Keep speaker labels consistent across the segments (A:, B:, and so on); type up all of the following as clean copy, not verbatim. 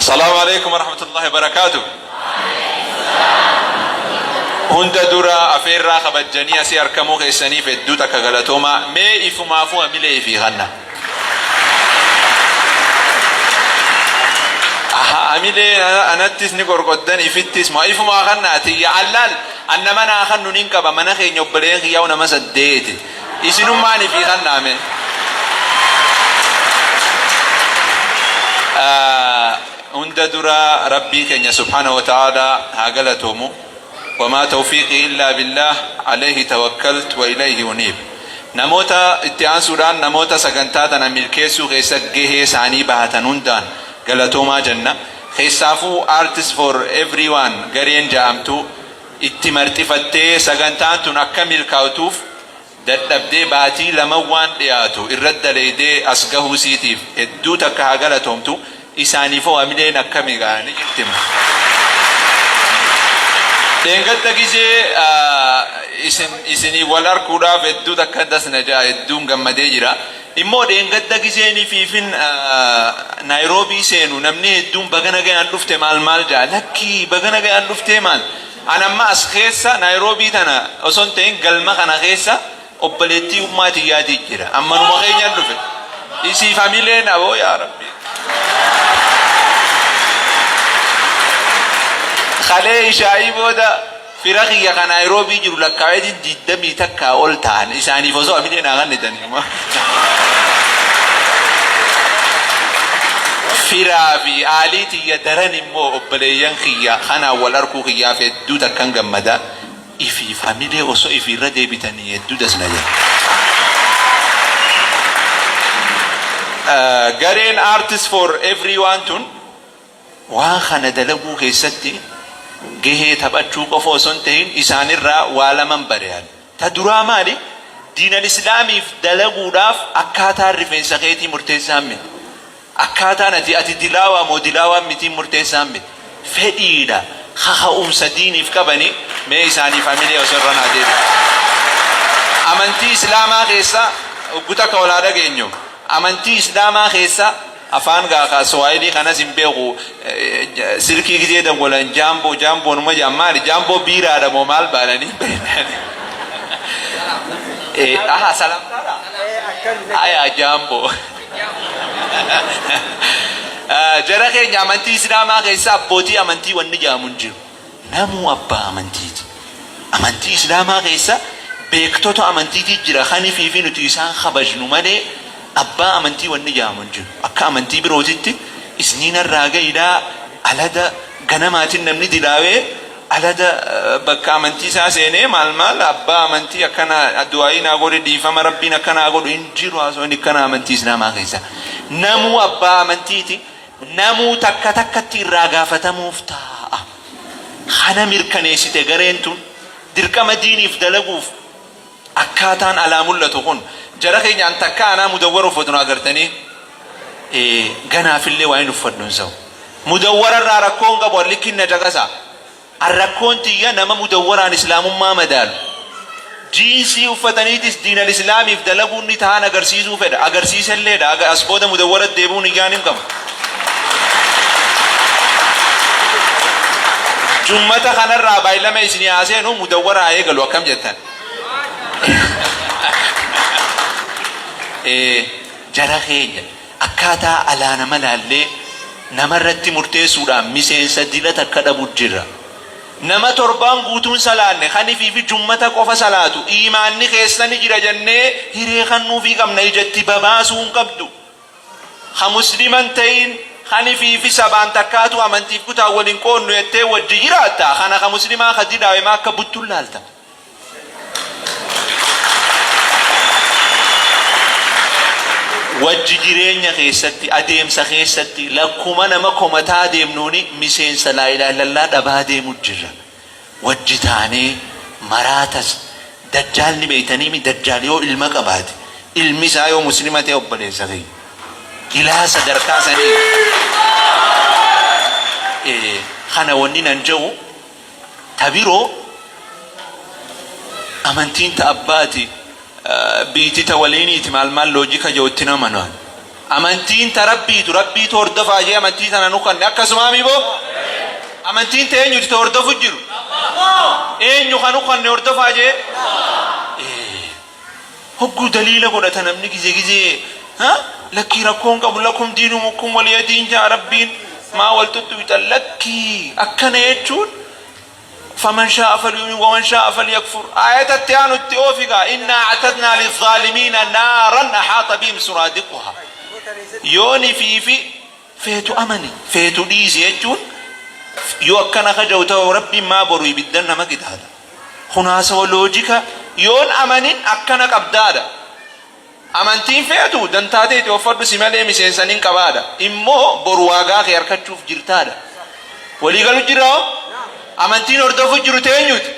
A: Salaamu alaikum warahmatullahi wabarakaatu. Hunda dura afeerraa kabajjanii asii arkamuu keessaniif hedduu takka galatoomaa. Mee ifumaafuu hamilee ifii kanna. Aha, hamilee anattis ni qorqoddan ifittis moo ifumaa kanna tiyya allaal an nama naa kannu nin qaba mana keenya obboleen kiyyaa'u nama saddeeti. Isinummaan ifii kannaa mee. Hunda dura Rabbii keenya subhaanahu wa ta'aalaa haa galatoomu. Wamaa tawfiiqii illaa billaah alayhi tawakkalt wa ilayhi uniib. Namoota itti aansuudhaan namoota sagantaa tana milkeessuu keessa gahee isaanii bahatan hundaan galatoomaa jenna. Keessaafuu Arts for Everyone gareen ja'amtu itti marxifattee sagantaan tun akka milkaawtuuf dadhabdee baatii laman waan dhiyaatu irra daleeydee as gahuu isiitiif hedduu takka haa galatoomtu. Isaaniifoo hamileen akkami gaa ni jirtima. Dheengadda gizee isin isinii wal arkuudhaaf hedduu takka das na ja'a hedduun gammadee jira. Immoo dheengadda gizeen ifiifin Naayiroobii seenu namni hedduun baga nagayaan dhufte maal maal ja'a. Lakkii baga nagayaan dhuftee maal. An amma as keessa Naayiroobii tana osoo hin ta'in galma kana keessa obboleettii ummaa tiyyaatii jira. Ammanuma keenyaan dhufe. Isiif hamileen aboo yaa Rabbi. Kalee ishaayii booda fira kiyya kan Naayiroobii jiru lakkaa'eetiin 21 ol ta'an isaaniif osoo hamilee naa kennitanii. Firaa fi aalii tiyya daran immoo obboleeyyan kiyya kanaan wal arkuu kiyyaaf hedduu takkan gammada. Ifiif hamilee osoo ifi irra deebitanii hedduu das na jedha. Gareen Arts for Everyone tun waan kana dalaguu keessatti gahee taphachuu qofa osoo hin tahin isaanirraa waa laman bare ani. Ta duraa maali? Diinal Islaamiif dalaguudhaaf akkaataan rifeensa keetii murteessaan miti. Akkaataan ati ati dilaawaa moo dilaawaa mitiin murteessaan miti. Fedhiidha. Kaka'umsa diiniif qabani mee isaaniif hamilee osoo irra naa deebi'u. Amantii Islaamaa keessa hoggu takka wal haa dhageenyu. Amantii Islaamaa keessa afaan gaa ka Swahili kanas hin beeku silkii gizee dawwalan jaamboo jaamboo numa jaan maali jaamboo biiraadha moo maal baalanii beekani. Aha salamtaadha. Aya jaamboo. Jara keenya amantii Islaamaa keessa abbootii amantii wanni jedhamu hin jiru. Namuu abbaa amantiiti. Amantii Islaamaa keessa beektota amantiitii jira kanifii fi nuti isaan kabajnu malee abbaa amantii wanni jedhamu hin jiru. Akka amantii birootitti isniinarraa ga'idhaa alada ganamaatiin namni dilaawee alada bakka amantii isaa seenee maal maal abbaa amantii akkana du'aayii naa godhi dhiifama rabbiin akkanaa godhu hin jiru haasawni akkana amantii islaamaa keessa. Namuu abbaa amantiiti. Namuu takka takkatti irraa gaafatamuuf taa'a. Kana mirkaneessite gareen tun dirqama diiniif dalaguuf akkaataan alaa mul'atu kun jara keenya an takka anaa mudawwara uffatu na agartanii ganaafillee waa hin uffadhu hin sa'u. Mudawwara irraa rakkoo hin qabu likkiin na caqasa. An rakkoon tiyya nama mudawwaraan islaamummaa madaalu. Jiinsii uffataniitis diinal islaamiif dalaguun ni tahaan agarsiisuu fedha. Agarsiiselleedha. As booda mudawwara deebi'uun iyyaan hin qabu. Jummata kanarraa baay'ilama isinii haa seenu mudawwara haa eegalu akkam jettan. Jara keenya akkaataa alaa nama laallee namarratti murteessuudhaan miseensa dila takka dhabu jirra. Nama torbaan guutuun salaanne kanifii fi jummata qofa salaatu iimaanni keessa ni jira jennee hiree kannuufii qabna ijatti babaasuu hin qabdu. Ka muslima hin ta'in kanifii fi sabaan takkaatu amantiif kutaan wal hin qoodnu jettee wajji jiraatta kana ka muslimaa ka dilaawe maa akka buttuun laalta. Wajji jireenya keessatti, adeemsa keessatti lakkuma nama komataa deemnuuni miseensa laa ilaaha illallaa dhabaa deemu jirra. Wajji taanee maraatas dajjaal ni beeytaniimi dajjaal yoo ilma qabaate ilmi isaa yoo muslima ta'e obboleessa kiyya. Ilaa sadarkaa sanii kana wanni nan ja'u Ta biroo amantiin ta abbaati biiyti ta waliiniiti maal maal loojika ja'u itti hin amanu an. Amantiin ta Rabbiitu Rabbiitu hordofaa jee amantii tana nu kanne akkasumaami boo? Amantiin ta eenyuti ta hordofu jiru? Eenyu ka nu kanne hordofaa jee? Hogguu daliila godhata namni gize gizee ha lakkii rakkoon qabu lakum diinumukum waliya diin ja'a Rabbiin maa wal xuxxuyxan lakkii akkana jechuun faman shaa'a falyu'min waman shaa'a falyakfur aayata itti aanu itti oofi gaa innaa a'tadnaa lizzaalimiina naaran ahaata bihim suraadiquhaa yooni fiifi feetu amani feetu dhiisi jechuun yoo akkana kaja'u ta'u Rabbiin maa boru ibiddan nama qixaaxa kun haasawa loojika yoon amanin akkana qabdaadha Amantiin feetu dantaa teeti offadhu si malee miseensa nin qabaadha. Immoo boru waagaa kee arkachuuf jirtaadha. Walii galu jirra hoo? Amantiin hordofu jiru teenyuti?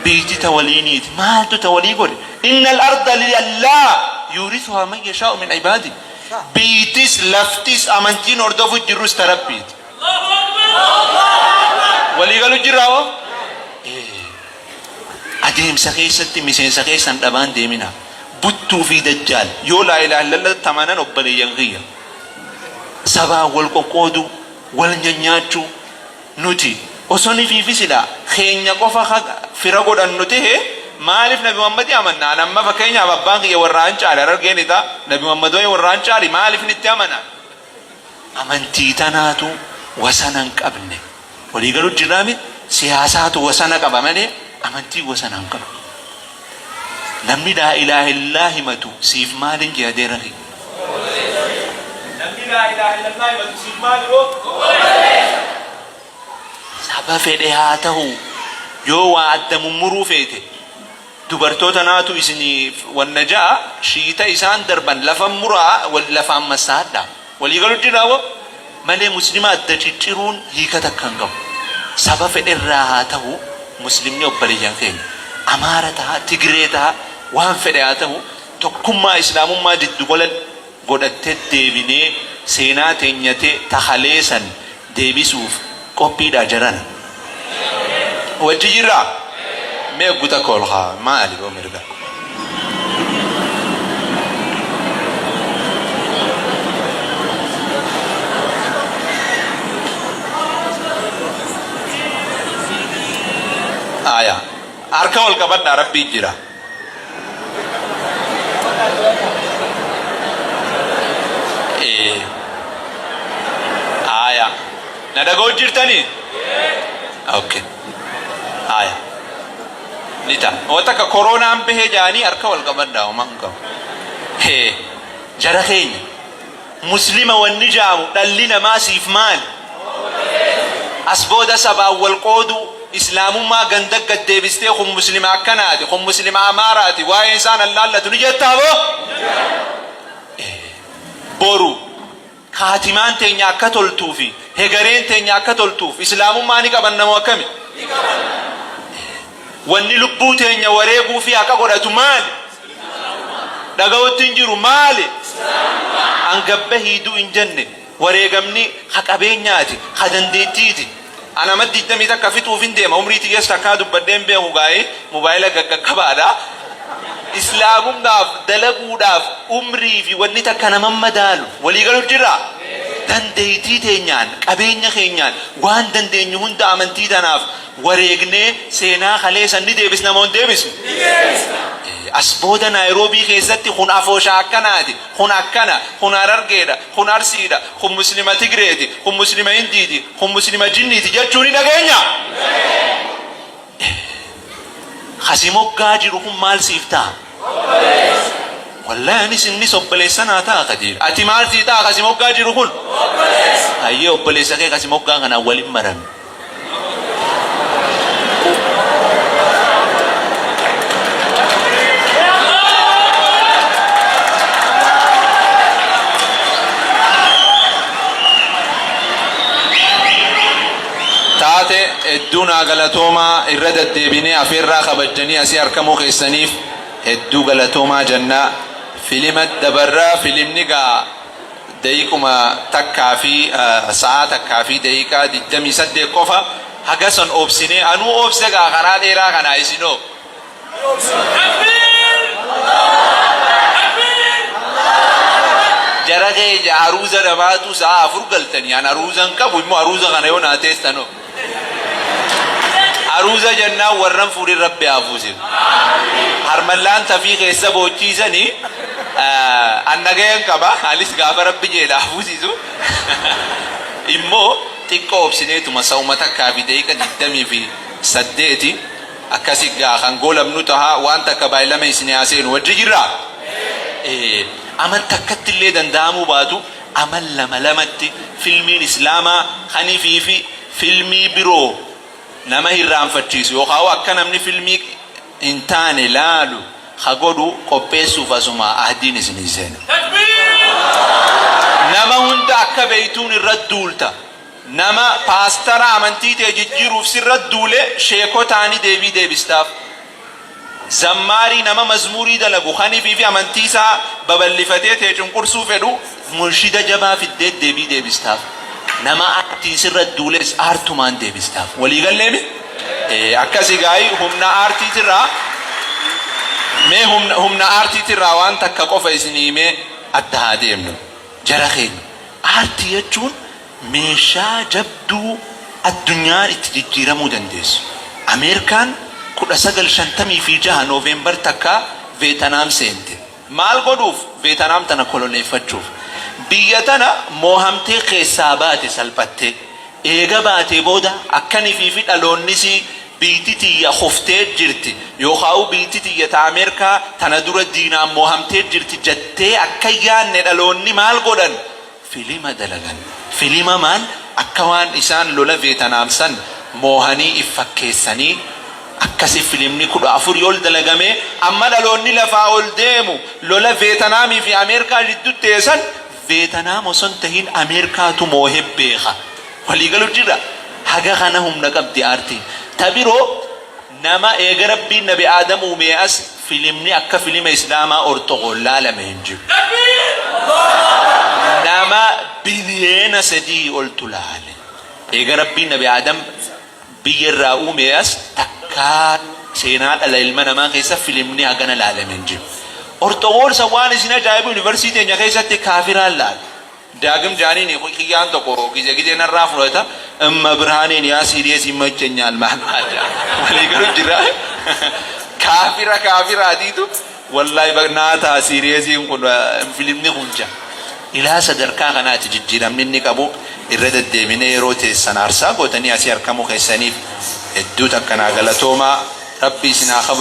A: Biyti ta waliiniiti. Maaltu ta walii godhe? Innal arda lillah yuurisuhaa man yashaa'u min ibaadi. Biytis laftis amantiin hordofu jirrus ta Rabbiiti. Walii galu jirra hoo? Adeemsa keessatti miseensa keessan dhabaan deeminaa. Buttuu fi dajjaal yoo laa ilaaha illallatti amanan obboleeyyan kiyya. Sabaan wal qoqqooduu, wal nyanyaachuu nuti osoo nifiifi silaa keenya qofa ka fira godhannu tahe maaliif Nabi Muhammadi amanna? An amma fakkeenyaaf abbaan kiyya warra Hancaali Harargee Lixaa Nabi Muhammad wayi warra Hancaali maaliifin itti amana? Amantii tanaatu wasana hin qabne. Walii galu jirraa mi? Siyaasaatu wasana qaba malee amantiin wasana hin qabu. Namni laa ilaaha illaa himatu siif maalin jee adeera kiyya? Namni laa ilaaha illallah himatu siif maali hoo? Saba fedhe haa tahu yoo waa adda mummuruu feete Dubartoota naatu isiniif wanna ja'a shiita isaan darban lafa muraa wal lafaan massahadhaa. Walii galu jirraa woo? Malee muslima adda cicciruun hiika takka hin qabu. Saba fedherraa haa tahu muslimni obbaleyyan keenya. Amaara taha, Tigree taha, waan fedhe haa tahu tokkummaa islaamummaa jiddu gola godhatte deebinee seenaa teenya te ta kalee san deebisuuf qophiidhaa jarana? Wajji jirraa? Mee oggu takka ol kaa maali boo mirga. Aya. Harka ol qabadhaa rabbii jira. Ee. Aya. Na dhaga'u jirtanii? Okay. Aya. Ni ta'a. Waan takka koronaan bahee jaanii harka wal qabadhaa homaa hin qabu. Ee. Jara keenya. Muslima wanni ja'amu dhalli namaa siif maali? As booda sabaan wal qooduu, Islaamummaa ganda gad deebistee kun muslima akkanaati, kun muslima Amaaraati, waa'een isaa nan laallatu ni jettaa boo? Boru kaatimaan teenya akka toltuu fi hegareen teenya akka toltuuf Islaamummaa ni qabanna moo akkami? Wanni lubbuu teenya wareeguu fi haqa godhatu maali? Dhaga'utti hin jiru maali? An gabbahii du'i hin jenne. Wareegamni ka qabeenyaati, ka dandeettiiti. An ama 21 fixuufin deema. Umrii tiyyas takkaa dubbadhee hin beeku gaayi mobaayila gaggakkabaadha. Islaamummaaf dalaguudhaaf umrii fi wanni takka nama hin madaalu. Walii galu jirraa? Dandeettii teenyaan, qabeenya keenyaan waan dandeenyu hunda amantii tanaaf wareegnee seenaa kalee san ni deebisna moo hin deebisnu? Ni deebisna. As booda Naayiroobii keessatti kun afooshaa akkanaati, kun akkana, kun Harargeedha, kun Arsiidha, kun Muslima Tigreeti, kun Muslima Hindiiti, kun Muslima Jinniiti jechuu ni dhageenya? Ka si moggaa jiru kun maal siif ta'a? Wallahi anis innis obboleessa naa ta'a Kadiir. Ati maal sii ta'a ka si moggaa jiru kun? Hayyee obboleessa kee ka si moggaa kanaan walin marami. Taate hedduu naa galatoomaa irra daddeebinee afeerraa kabajjanii asii arkamuu keessaniif hedduu galatoomaa jennaa. Filima dabarra filimni gaa daqiiquma takkaa fi sa'aa takkaa fi daqiiqaa 28 qofa haga san obsinee anuu obse gaa karaa dheeraa kanaa isinoo.
B: Takbiir! Takbiir!
A: Jara keenya aruuza namaatu sa'a 4 galtanii an aruuza hin qabu immoo aruuza kana yoo naa teessanoo. Aruuza jennaan warran fuudhin rabbi haa fuusisu. Harmallaan tafii keessa boochiisanii an nagayan qaba anis gaafa rabbi jee naa fuusisu. Immoo xiqqoo obsineetuma sa'uma takkaa fi daqiiqa 28 akkasi gaa kan goolabnu taha waan takka baay'ilama isin haa seenu wajji jirraa? Amal takkatti illee danda'amuu baatu amal lama lamatti filmiin islaamaa kanifii fi filmii biroo nama hirraanfachiisu yookaan akka namni filmii hin taane laalu ka godhu qopheessuuf asuma ahdiin isinii seena. Nama hunda akka beeytuun irra duulta. Nama paastara amantii tee jijjiiruuf sirra duule sheekotaani deebii deebistaaf. Zammaarii nama mazmuurii dalagu kanifii fi amantii isaa babal'ifatee tee cunqursuu fedhu munshida jabaa fiddee deebii deebistaaf. Nama aartiin sirra duules aartumaan deebistaaf. Walii galleemi? Akkasi gaayi humna aartiitirraa mee humna humna aartiitirraa waan takka qofa isinii himee adda haa deemnu. Jara keenya aartii jechuun meeshaa jabduu addunyaan itti jijjiiramuu dandeessu. Ameerikaan 1956 November takka Veetanaam seente. Maal godhuuf? Veetanaam tana koloneeffachuuf. Biyya tana moohamtee keessaa baate salphattee. Eega baatee booda akkanifii fi dhaloonnisii biyti tiyya kuftee jirti yookaa'u biyti tiyya ta Ameerikaa tana dura diinaan moohamtee jirti jattee akka yaanne dhaloonni maal godhan? Filima dalagan. Filima maal? Akka waan isaan lola Veetanaam san moohanii if fakkeessanii akkasi filimni 14 ol dalagamee amma dhaloonni lafaa ol deemu lola Veetanaamii fi Ameerikaa jiddutti ta'e san Veetanaam osoo hin tahin Ameerikaatu moohe beeka. Walii galu jirra? Haga kana humna qabdi aartiin. Ta biroo nama eega Rabbiin Nabi Aadam uumee as filimni akka filima Islaamaa orxogoon laalame hin jiru. Nama biliyeena 3 oltu laale. Eega Rabbiin Nabi Aadam biyya irraa uumee as takkaa seenaa dhala ilma namaa keessa filimni hagana laalame hin jiru. Orxogoon san waan isin ajaa'ibu yuunivarsiitii teenya keessatti kaafiraan laala. Daagim jaaniin kiyyaan tokko gize gizee narraa fudhata imma birhaaneen yaa siiriyees ይመቸኛል maal maal jaa walii galu jira kaafira kaafiraatiitu wallahi naa ta'a siiriyeesiin kun filimni kun jaa ilaa sadarkaa kanaati jijjiiramni inni qabu irra deddeebinee yeroo teessan aarsaa gootanii asii arkamuu keessaniif hedduu takka naa galatoomaa rabbi isin haa kabaju.